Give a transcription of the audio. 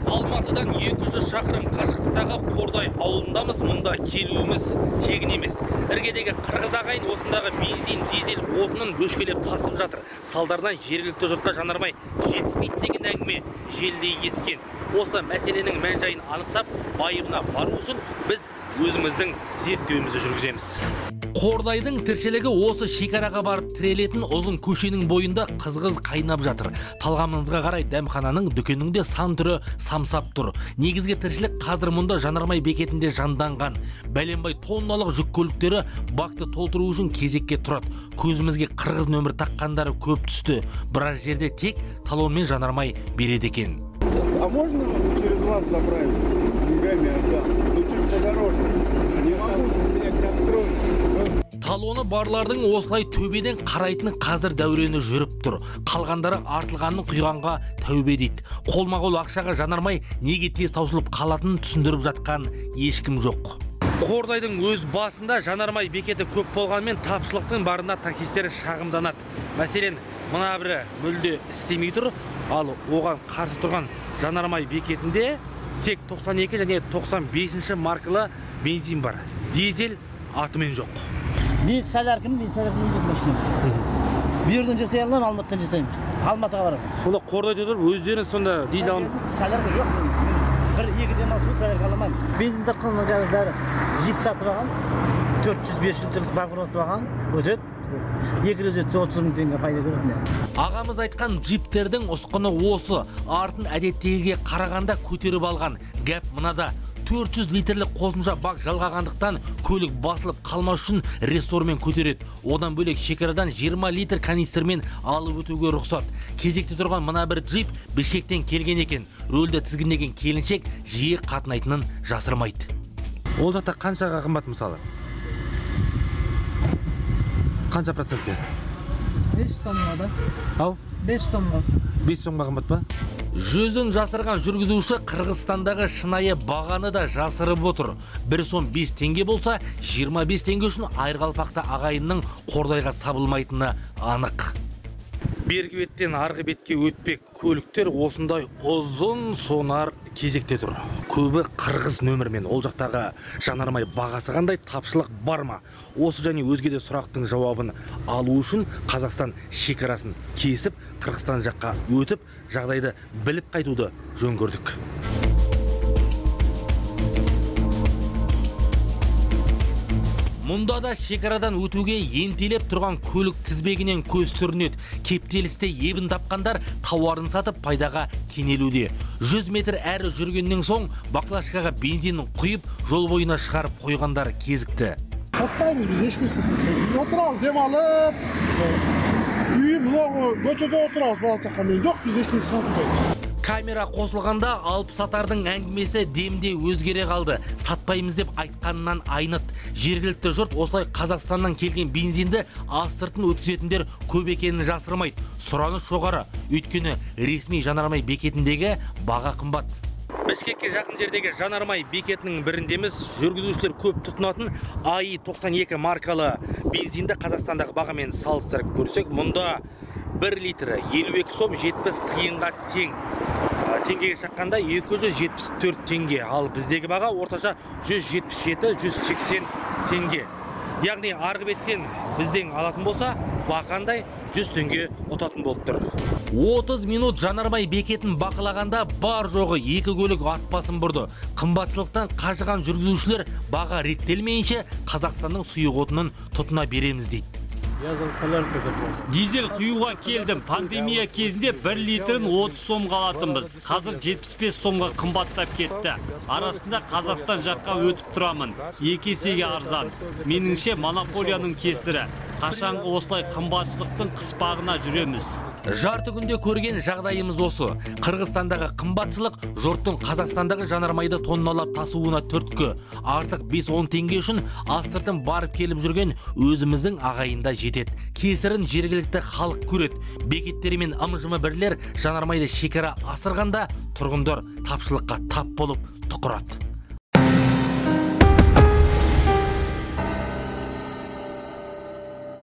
Алматыдан 200 шақырым қашықтықтағы Қордай ауылындамыз. Мұнда келуіміз тегін емес. Іргедегі қырғыз ағайын осындағы бензин, дизель отынын бөшкелеп тасып жатыр. Салдарынан жергілікті жұртқа жанармай жетіспейді деген әңгіме желдей ескен. Осы мәселенің мән-жайын анықтап, байыбына бару үшін біз өзіміздің зерттеуімізді жүргіземіз. Қордайдың тіршілігі осы шекараға барып тірелетін ұзын көшенің бойында қыз-қыз қайнап жатыр. Талғамыңызға қарай дәмхананың, дүкеннің де сан түрі самсап тұр. Негізгі тіршілік қазір мұнда жанармай бекетінде жанданған. Бәленбай тонналық жүк көліктері бакты толтыру үшін кезекке тұрады. Көзімізге қырғыз нөмір таққандары көп түсті. Біраз жерде тек талонмен жанармай береді екен. А можно через вас заправить? Деньгами отдам. Ну чуть подороже. Не могу, меня контроль. Талоны барлардың осылай төбеден қарайтыны қазір дәурені жүріп тұр. Қалғандары артылғанын құйғанға тәубе дейді. Қолма-қол ақшаға жанармай неге тез таусылып қалатынын түсіндіріп жатқан ешкім жоқ. Қордайдың өз басында жанармай бекеті көп болғанымен тапшылықтың барына таксистер шағымданады. Мәселен, мына бірі мүлде істемей тұр, ал оған қарсы тұрған жанармай бекетінде тек 92 және 95 маркалы бензин бар. Дизель атымен жоқ. Мен соляркам, мен соляркам жоқ машинам. Бұл жерден жасай алмаймын, Алматыдан жасаймын. Алматыға барамын. Сонда Қордайда тұрып өздеріңіз сонда дизель алып? Солярка жоқ. Бір-екі демалыс күні солярка аламаймын. Бензин таққан қазір бәрі джип сатып алған, 400-500 литрлік бак сатып алған, өтеді. Екі рет өтсе 30 мың теңге пайда көретін. Ағамыз айтқан джиптердің ұсқыны осы, артын әдеттегіге қарағанда көтеріп алған. Гәп мынада. 400 литрлік қосымша бак жалғағандықтан көлік басылып қалмас үшін рессормен көтереді. Одан бөлек шекарадан 20 литр канистрмен алып өтуге рұқсат. Кезекте тұрған мына бір джип Бішкектен келген екен. Рөлді тізгіндеген келіншек жиі қатынайтынын жасырмайды. Ол жақта қаншаға қымбат мысалы? Қанша процентке? 5 сомға да. Ау? 5 сомға. 5 сомға қымбат па? Жүзін жасырған жүргізуші Қырғызстандағы шынайы бағаны да жасырып отыр. 1 сом 5 теңге болса, 25 теңге үшін айырғалпақты ағайынның Қордайға сабылмайтыны анық. Бергі беттен арғы бетке өтпек көліктер осындай ұзын сонар кезекте тұр. Көбі қырғыз нөмірмен. Ол жақтағы жанармай бағасы қандай, тапшылық бар ма? Осы және өзге де сұрақтың жауабын алу үшін Қазақстан шекарасын кесіп, Қырғызстан жаққа өтіп, жағдайды біліп қайтуды жөн көрдік. Мұнда да шекарадан өтуге ентелеп тұрған көлік тізбегінен көз сүрінеді. Кептелісте ебін тапқандар тауарын сатып пайдаға кенелуде. 100 метр әрі жүргеннен соң баклажкаға бензинін құйып, жол бойына шығарып қойғандар кезікті. Сатпаймыз біз, ешнәрсе сатпаймыз. Отырамыз, демалып, үйім көшеде отырамыз, бала шақамен. Жоқ, біз ешнәрсе сатпаймыз. Камера қосылғанда алып сатардың әңгімесі демде өзгере қалды. Сатпаймыз деп айтқанынан айныт. Жергілікті жұрт осылай Қазақстаннан келген бензинді астыртын өткізетіндер көп екенін жасырмайды. Сұраныс жоғары, өйткені ресми жанармай бекетіндегі баға қымбат. Бішкекке жақын жердегі жанармай бекетінің біріндеміз. Жүргізушілер көп тұтынатын АИ 92 маркалы бензинді Қазақстандағы бағамен салыстырып көрсек, мұнда 1 литрі 52 сом 70 тиынға тең. Теңгеге шаққанда 274 теңге, ал біздегі баға орташа 177-180 теңге. Яғни арғы беттен бізден алатын болса, бақандай 100 теңге ұтатын болып тұр. 30 минут жанармай бекетін бақылағанда бар жоғы екі көлік ат басын бұрды. Қымбатшылықтан қажыған жүргізушілер баға реттелмейінше Қазақстанның сұйық отынын тұтына береміз дейді. Дизель құюға келдім. Пандемия кезінде 1 литрін 30 сомға алатынбыз. Қазір 75 сомға қымбаттап кетті. Арасында Қазақстан жаққа өтіп тұрамын. Екі есеге арзан. Меніңше монополияның кесірі. Қашанғы осылай қымбатшылықтың қыспағына жүреміз. Жарты күнде көрген жағдайымыз осы. Қырғызстандағы қымбатшылық жұрттың Қазақстандағы жанармайды тонналап тасуына түрткі. Артық 5-10 теңге үшін астыртын барып келіп жүрген өзіміздің ағайында жетеді. Кесірін жергілікті халық көреді. Бекеттері мен ым-жымы бірлер жанармайды шекара асырғанда, тұрғындар тапшылыққа тап болып тұқырады.